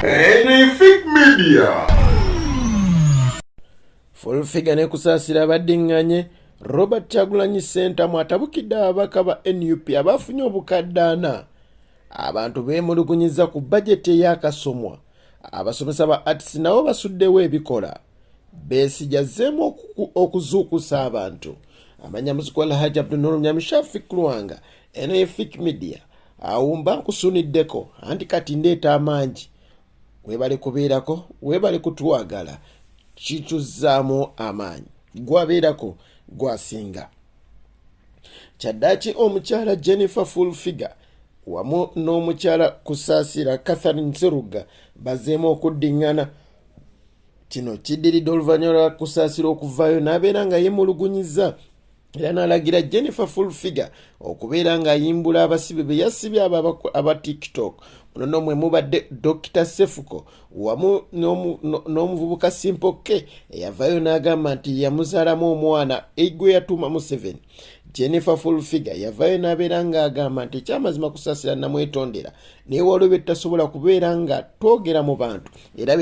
Anything Media. Full Figure ne Kusaasira abaddiŋŋanye Robert Kyagulanyi Ssentamu atabukidde ababaka ba nup abafunye obukadde ana. Abantu beemulugunyiza ku bajeti eyakasomwa. Abasomesa ba Arts nabo basuddewo ebikola. Besigye azzeemu okuzuukusa abantu. Amanya muziki Alhaji Abdunuru Nyamishafi Lwanga, eno ye Fik Media. Awo mba nkusuniddeko anti kati ndeeta amangi. Webale kubeerako, webale kutwagala, kituzzaamu amaanyi. Gwabeerako gwasinga. Kyaddaaki omukyala Jennifer Full Figure wamu n'omukyala Kusaasira Catherine Seruga bazzeemu okuddingana. Kino kiddiridde oluvannyuma lwa Kusaasira okuvaayo n'abeera nga yeemulugunyizza era n'alagira Jennifer Full Figure okubeera ng'ayimbula abasibe be yasibye abo aba TikTok. Muno no mwe mubadde Dokita Sefuko wamu n'omuvubuka Simple K eyavaayo n'agamba nti yamuzaalamu omwana gwe yatuuma Museveni. Jennifer Full Figure yavaayo n'abeera ng'agamba nti ekyamazima Kusaasira namwetondera, naye waliwo bye tutasobola kubeera nga twogera mu bantu era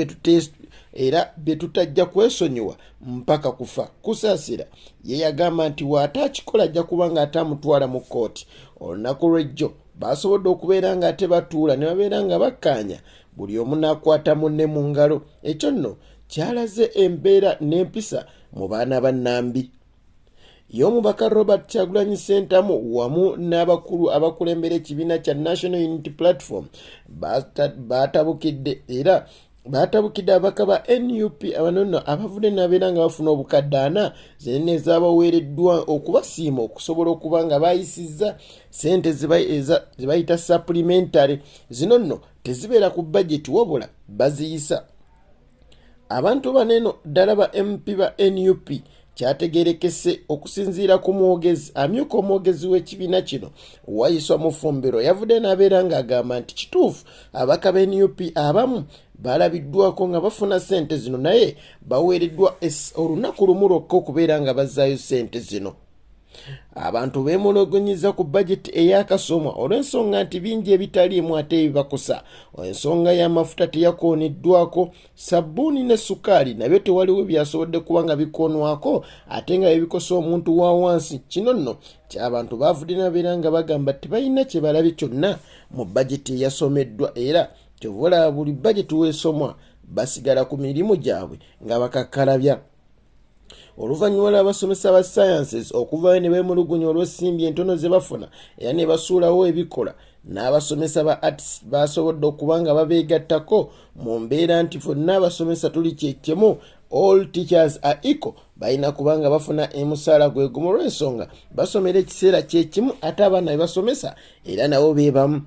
bye tutajja kwesonyiwa mpaka kufa. Kusaasira ye yagamba nti bw'ate akikola ajja kuba ng'ate amutwala mu kkooti. Olunaku lw'ejjo baasobodde okubeera ng'ate batuula ne babeera nga bakkaanya, buli omu n'akwata munne mu ngalo. Ekyo nno kyalaze embeera n'empisa mu baana ba Nnambi. Ye omubaka Robert Kyagulanyi Ssentamu wamu n'abakulu abakulembera ekibiina kya National Unity Platform baatabukidde era baatabukidde ababaka ba NUP abano nno abavudde n'abeera nga bafuna obukadde ana zenene ezaabaweereddwa okubasiima okusobola okuba nga baayisizza ssente ze bayita supplementary. Zino nno tezibeera ku bajeti wabula baziyisa. Abantu bano eno ddala ba MP ba NUP kyategerekese okusinziira ku mwogezi amyuka omwogezi w'ekibiina kino Waiswa Mufumbiro yavudde n'abeera ng'agamba nti kituufu ababaka ba NUP abamu balabiddwako nga bafuna ssente zino, naye baweereddwa olunaku lumu lwokka okubeera nga bazzaayo ssente zino. Abantu beemulugunyiza ku bajeti eyakasomwa olw'ensonga nti bingi ebitaliimu ate ebibakosa. Ensonga y'amafuta teyakooniddwako, sabbuuni ne sukaali nabyo tewaliwo byasobodde kuba nga bikoonwako ate nga bebikosa omuntu wa wansi. Kino nno ky'abantu baavudde nabeera nga bagamba tebalina kye balabye kyonna mu bajeti eyasomeddwa, era kyova olaba buli bajeti weesomwa basigala ku mirimu gyabwe nga bakakkalabya. Oluvannyuma lw'abasomesa ba sciences okuvayo ne beemulugunya olw'ensimbi entono ze bafuna era ne basuulawo ebikola, n'abasomesa ba arts basobodde okuba nga babeegattako mu mbeera nti fonna abasomesa tuli kyekimu, all teachers are equal, balina kuba nga bafuna emusaala gwe gumu olw'ensonga basomera ekiseera kyekimu ate abaana be basomesa era nabo be bamu.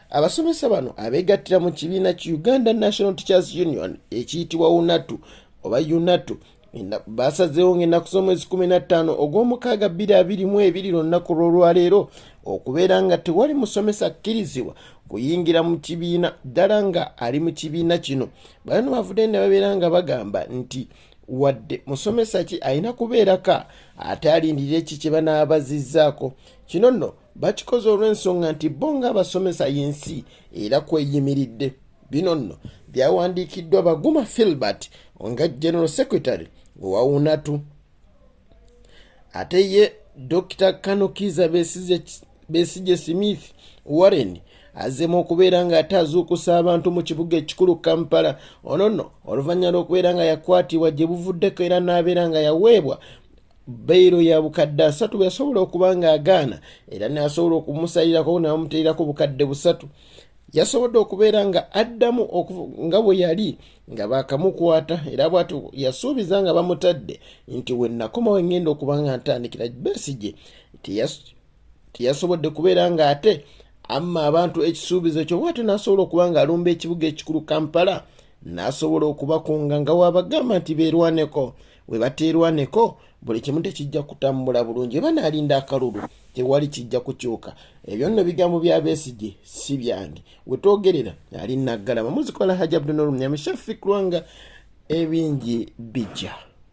Abasomesa bano abeegattira mu kibiina ki Uganda National Teachers Union ekiyitibwa UNATU oba UNATU basazeewo ng'ennaku z'omwezi 15 ogw'omukaaga 2022 olunaku lw'olwaleero okubeera nga tewali musomesa akkirizibwa kuyingira mu kibiina ddala nga ali mu kibiina kino. Bano bavudde ne babeera nga bagamba nti wadde musomesa ki alina kubeerako ate alindirire ki kye banaabazizzaako. Kino nno bakikoze olw'ensonga nti bo ng'abasomesa y'ensi era kweyimiridde. Bino nno byawandiikiddwa Baguma Philbert nga General Secretary owa UNATU. Ate ye Dokita Kanokiza Besigye Smith Warren azzeemu okubeera ng'ate azuukusa abantu mu kibuga ekikulu Kampala. Ono nno oluvannyuma lw'okubeera nga yakwatibwa gye buvuddeko era n'abeera nga yaweebwa beyiro ya bukadde 3 bwe yasobola okuba ng'agaana era n'asobola okumusalirako ne bamuteerako bukadde 300. Yasobodde okubeera nga addamu nga bwe yali nga baakamukwata era bw'atyo yasuubiza nga bamutadde nti we nakomawo engenda okuba nga ntandikira. Besigye teyasobodde kubeera ng'ate amma abantu ekisuubizo ekyo, bw'atyo n'asobola okuba ng'alumba ekibuga ekikulu Kampala n'asobola okubakunga nga wabagamba nti beerwaneko, we bateerwaneko buli kimu tekijja kutambula bulungi, banaalinda akalulu tewali kijja kukyuka. Ebyo nno bigambo bya Besigye si byange. We twogerera ali Naggalama. Muzikola Hajji Abdunuru Nyamishafi Lwanga, ebingi bijja.